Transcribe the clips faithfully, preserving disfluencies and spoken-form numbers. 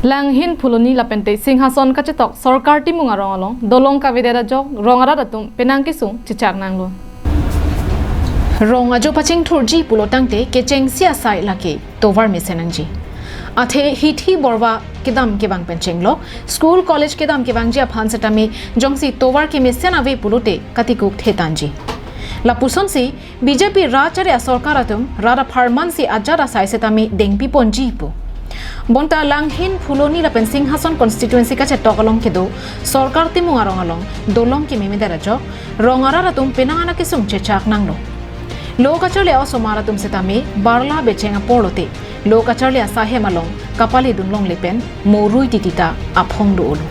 Langhin Phuloni lapente Singhason kachetok Sorkar Timung arong along dolong kavedet ajok rong arat atum penang kesung chechak nanglo. Rong ajo pachingthurji pulo tangte kechengsi asai lake tovar mesen nangji. Athe hithi borva kedam kevang pen chenglok, school college kedam kevangji aphan setame jongsi tovar kemesen ave pulote katikuk thetanji. Lapusonsi B J P rat achari asorkar atum rat apharmansi ajat asai setame dengpi ponji pu. Bonta Langhin Phuloni lapen Singhason constituency kachetok along kedo Sorkar Timung arong along dolong kememedet ajok rong arat atum penang an akesung chechak nanglo. Lo kacharli a-osomar atum setame barla becheng apor lote lo kacharli asai hem along kapale dun longle pen morui titi ta aphong do-olo.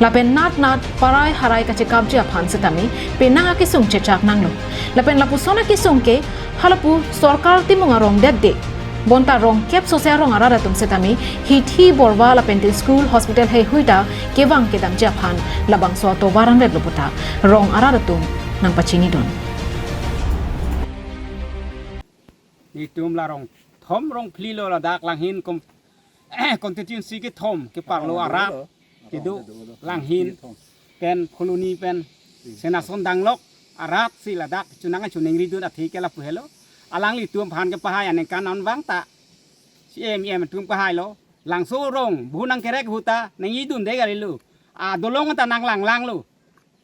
Lapen nat nat parai harai kachekapji aphan setame penang akesung chechak nanglo. Lapen lapuson akesung ke halapu Sorkar Timung arong detde. Bonta rong kep sose arong arat atum setame hithi borva lapente school hospital heihui ta kevang kedamji aphan labangso atovar anvetlo puta rong arat atum nangpachinidun. Netum la rong thom rong phli lo ladak Langhin kom constituency kethom keparlo arat kedo Langhin pen Phuloni pen Singhason danglok arat si ladak chunang chuneng ridun athe ke lapu helo. Alanglitum aphan kepahai aningkan anvang ta C M, E M atum pahailo. Langso rong bu nangkerek huta nangidunde kalilo. A dolong ta nanglanglanglo.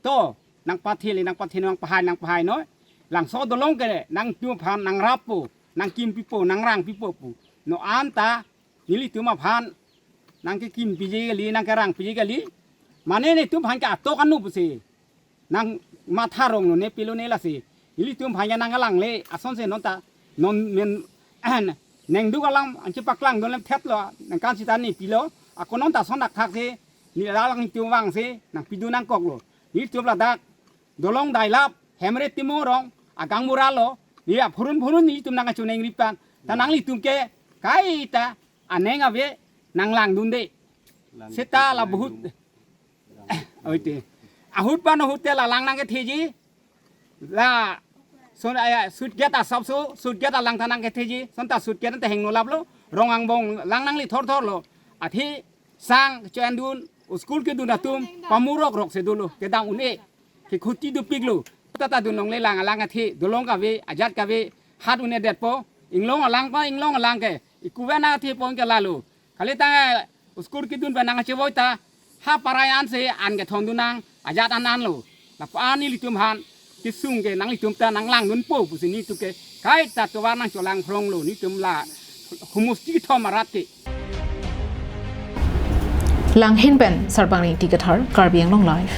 To nangpathili nangpathi nangpahai nangpahai noi. Langso dolong ke nangtum aphan nangrappo, nangkimpipo, nangrangpipo pu. No anta nelitum aphan nangkekimpiji kali, nangkerangpiji kali. Mane netum aphan ke atok anu pusi nangmatha ronglo ne pilo ne lasi. Nelitum aphan ke nangkalangle asonsi non ta non men nengduk alam anche paklang don lem thetlo nangkan sita ne pilo. Ako non ta son dak thak si neli alanglitum vangsi nangpidun nangkoklo. Nelitum ladak dolong dailap Hemre Timung arong agang muralo. Neli aphurun phurun nelitum nangkachuneng ripan. Ta nanglitum ke kaita aneng ave nanglangdunde. Seta la bahut. Oite. Ahut pan ahut te la lang nangketheji. La son aya sut gate asapso, sut gate alang ta nangketheji. Son ta sut gate ta hengno laplo. Rong angbong lang nangli thor thorlo. Athe sang cho-endun, school kedun atum pamurok rok si dolo, kedam un-e, kekhuti dopiklo. Tata dun longle lang alang athe dolong kave, ajat kave, hat un-edetpo. Inglong alang pa, inglong alang ke ikuve na athe pon ke lalo. Kali tang school kedun pen nangchevoi ta ha parai ansi an kethondun nang ajat an anlo. Lapu an nelitum aphan kesung ke nanglitum ta nanglangdunpo pusi netum ke kaita tovar nangcholang phronglo netum la homosti kethom arat ke. Langhin pen Sarbang Ringti Kathar, Karbi Anglong Live.